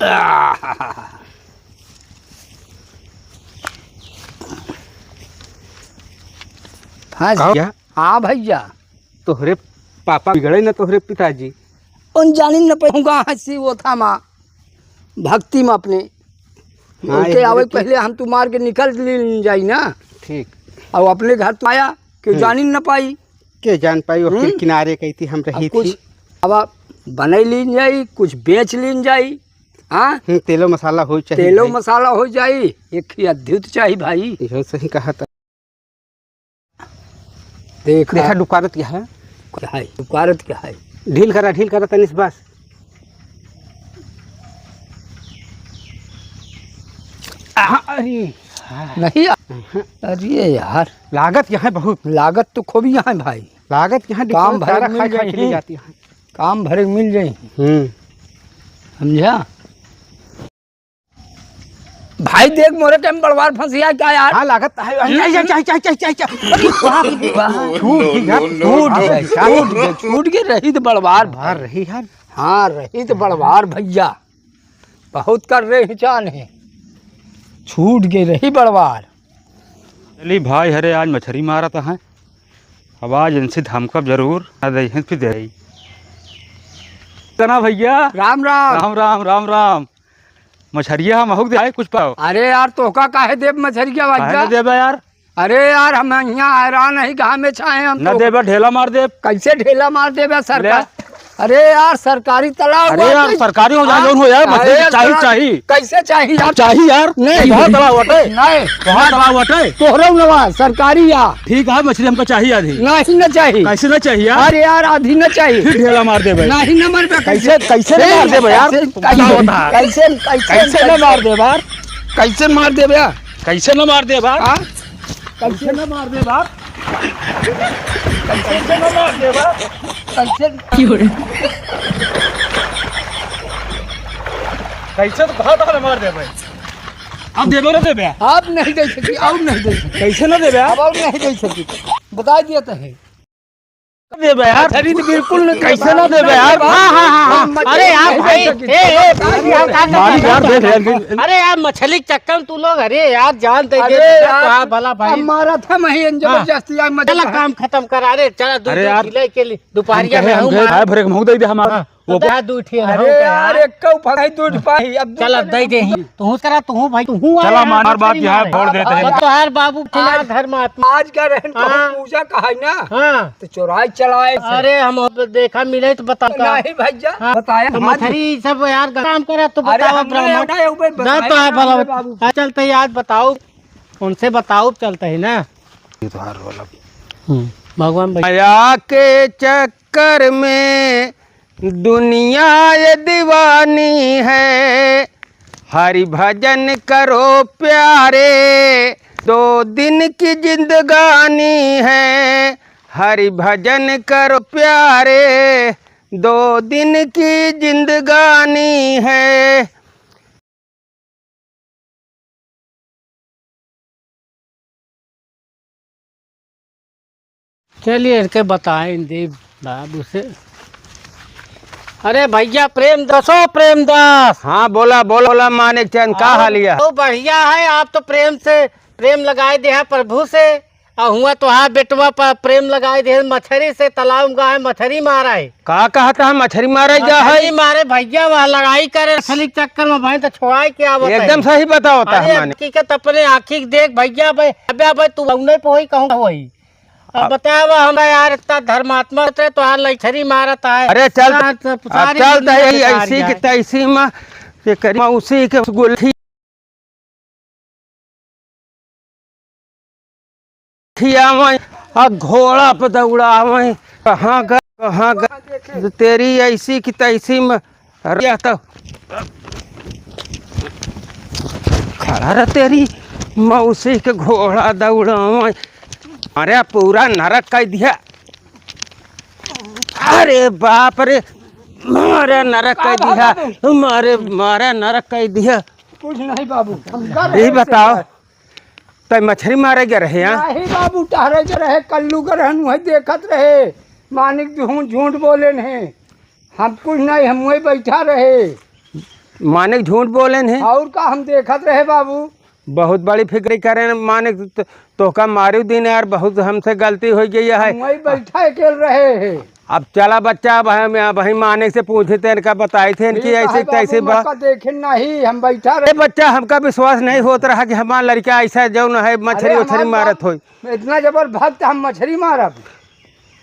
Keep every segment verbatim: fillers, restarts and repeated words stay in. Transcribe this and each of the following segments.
हाँ, कहो। हाँ भैया। तोहरे पापा बिगड़े न तोहरे पिताजी। उन जानिन न पहूँगा हँसी वो था माँ भक्ति में अपने। हाँ, उनके आवे पहले हम तू मार के निकल लीन जाई ना। ठीक। और अपने घर तू आया कि हम्म। जानिन न पाई। के जान पाई, ओके हम्म। किनारे कही थी हम रही अब कुछ थी। अब बनई लीन जाई, कुछ बेच लीन जाई। हाँ? हम्म, तेलो मसाला हो चाहिए तेलो भाई। मसाला हो जाई, एक ही अद्भुत चाहिए भाई। इहो सही कहा था। देखा। देखा, डुकारत क्या है? क्या है? डुकारत क्या है? ढील करा, ढील करा तनिस बस। आहा, अरे। नहीं आ-, अरे यार। लागत यहाँ बहुत। लागत तो खूब यहाँ है भाई। लागत यहाँ काम भरे मिल जाई। काम भरे मिल जाई। हम्म। समझा? भाई देख, मोरे टाइम बड़वार फंसिया क्या यार? हाँ, लागत है। अरे, अरे, अरे, अरे, अरे, अरे, अरे, वाह, वाह। छूट गया, छूट गया, छूट गया, छूट गया, रही तो बड़वार। बड़वार रही यार। हाँ, रही तो बड़वार भैया। बहुत कर रहे हैं चान है। छूट गए रही बड़वार। चली भाई, हरे आज मछरी मारत हैं। अब आज इनसे धमकब जरूर, ना दे, फिर दे। तना भैया। राम राम। राम राम, राम राम। मछरिया हम अहुक दे आए कुछ पाओ। अरे यार, तोहका काहे देब मछरिया काहे भैया? ना देबे यार? अरे यार, हम यहाँ हैरान है, घाम में छाए हम ना तो। देबे, ढेला मार देब। कैसे ढेला मार देबे सरकार? ले। अरे यार, सरकारी तालाब अरे हुआ यार, नहीं। सरकारी हो जाए, हाँ? जौन हो यार, मछली अरे यार, चाही, सरकार, चाही। कैसे चाही यार? चाही यार। नहीं। बहुत तालाब हटे। नहीं। बहुत तालाब हटे। तोहरे नवा, सरकारी या। ठीक है, मछली हमको चाहिए आधी। नहीं ना चाहिए। कैसे ना चाहिए यार? अरे यार, आधी ना चाहिए। फिर ढेला मार देबे। नहीं ना मार दे। कैसे, कैसे ना मार देबे यार? कैसे, बताओ ना। कैसे, कैसे, कैसे ना मार देबे यार? कैसे मार देबे यार? कैसे ना मार देबे यार? हाँ? कैसे ना मार देबे यार? कैसे ना मार देबे यार? कैसे? कैसे तो कहा था ना मार देबे। अब देबे ना देबे? अब नहीं दे सकी, अब नहीं दे सकी। कैसे ना देबे यार? अब और नहीं दे सकी। बता दिया तो है। देबे यार। अरे तो बिल्कुल नहीं कैसे ना देबे यार? हाँ, हाँ, हाँ, हाँ। अरे यार भाई, ए, ए, भाई, यार, का, का, मारी का, यार, का, देख का, यार, का। अरे यार, मछली के चक्कर में तू लोग, अरे यार, जान दे अरे दे, यार, तो हाँ, भला भाई। अब मारा था मैं, हाँ। जबरदस्ती यार, मजा चला, काम खत्म करा, अरे, चला, दूध, अरे दूध यार। पिलाई के लिए, दोपहरिया हम कहे, में हम हूँ, कहे, मार। भाई, भरे के मुँह दे दे हमारा। हाँ। वो दा दू ठे अरे यार, एक कौ फटाई दू ठे पाई, अब दू चल, अब ठे दे दे ही। तू करा, तू भाई, तू हूँ चला, आया मार है, बात मछली यहाँ मारे। फोड़ देते हैं। अब तोहार बाबू फिलहाल आज, धर्मात्मा। आज का रहन का हाँ। पूजा का है ना? हाँ। तो चोराई चलाए से। अरे, हम अब देखा मिले तो बताओ का। नहीं भैया, हाँ। बताया तो हम आज। मछरी सब यार काम करा तो अरे, बताओ हमने ब्राह्मण। ना, ऊपर ना बताया तो है ना, भला। बाबू। हाँ, चलते ही आज बताओ, उनसे बताओ, चलते ही ना। ये तो हर वाला। हम्म, भगवान भाई। माया के चक्कर में दुनिया ये दीवानी है, हरि भजन करो प्यारे, दो दिन की जिंदगानी है, हरि भजन करो प्यारे, दो दिन की जिंदगानी है। चलिए, इनके बताएं देव बाबू से। अरे भैया प्रेमदास, ओ प्रेमदास। हाँ, बोला, बोला, बोला मानिक चंद, का और हाल है? तो बढ़िया है, आप तो प्रेम से, प्रेम लगाए दे हैं प्रभु से, और हुआ तो हाँ बेटवा पर प्रेम लगाए दे हैं मछरी से, तालाब में गए मछरी मारा है। का कहता है, मछरी मारे जा है? मछरी मारे भैया, वह लड़ाई करे मछली के चक्कर में, भाई तो छोड़ाए के आवत है। एकदम सही बताओ ता अरे माने। हकीकत अपने आँखी के देख भैया, भाई, अबे, अबे तू नहीं पोही कहूँ वही। अब अब बतावा हमरा यार, इतना धर्मात्मा रहते, तोहार लइछरी मारत है। अरे चल, सार-, अब सारी चल दुनिया तही बेकार ऐसी जाए। की तैसी में, ये करी मौसी के गुल्ठी खियावैं, आ घोड़ा पे दौड़ावैं, कहाँ गए, कहाँ गए, तेरी ऐसी की तैसी में अरे, या तो खड़ा रह, तेरी मौसी के घोड़ा दौड़ावे। अरे, पूरा नरक कर दिया। अरे बाप रे, मारे नरक कर दिया, मारे, मारे नरक कर दिया। कुछ नहीं बाबू, हम कर रहे यही हैं बताओ, सेवा। तै मछरी मारे गए रहे, हाँ? नहीं बाबू, टहरे के रहे, कल्लू के रहन, वही देखत रहे। मानिक झूठ, झूठ बोले नहीं। हम कुछ नहीं, हम वही बैठा रहे। मानिक झूठ बोलेन है। और का, हम देखत रहे बाबू। बहुत बड़ी फिक्र करेन मानिक, तो, तोहका मारियो दिन यार, बहुत हमसे गलती होइ गई है। हम वही बैठा अकेल रहे हैं। अब चला बच्चा, अब हम, अब हम मानिक से पूछे थे, इनका बताई थे, इनकी ठीक है ऐसे बाबू, तैसे हम बा। आपका देखे नहीं, हम बैठा ए रहे। बच्चा, हमका विश्वास नहीं होत रहा कि हमार लड़का ऐसा जौन है, मछरी अरे उछरी हमार मारत बाप होई। इतना जबर भक्त, हम मछरी मारब।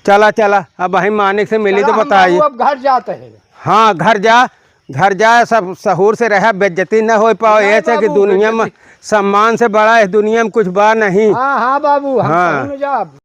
चला, चला, अब हम मानिक से मिली चला, तो हम बताई। बाबू अब घर जाते हैं। हाँ, घर जा, घर जा, सब सहूर से रहा, बेइज्जती न हो पाओ। नहीं ऐसे कि बाबू, दुनिया में बेइज्जती। सम्मान से बड़ा इस दुनिया में कुछ बा नहीं। हाँ, हाँ बाबू, हम हाँ। सहूर में जाब।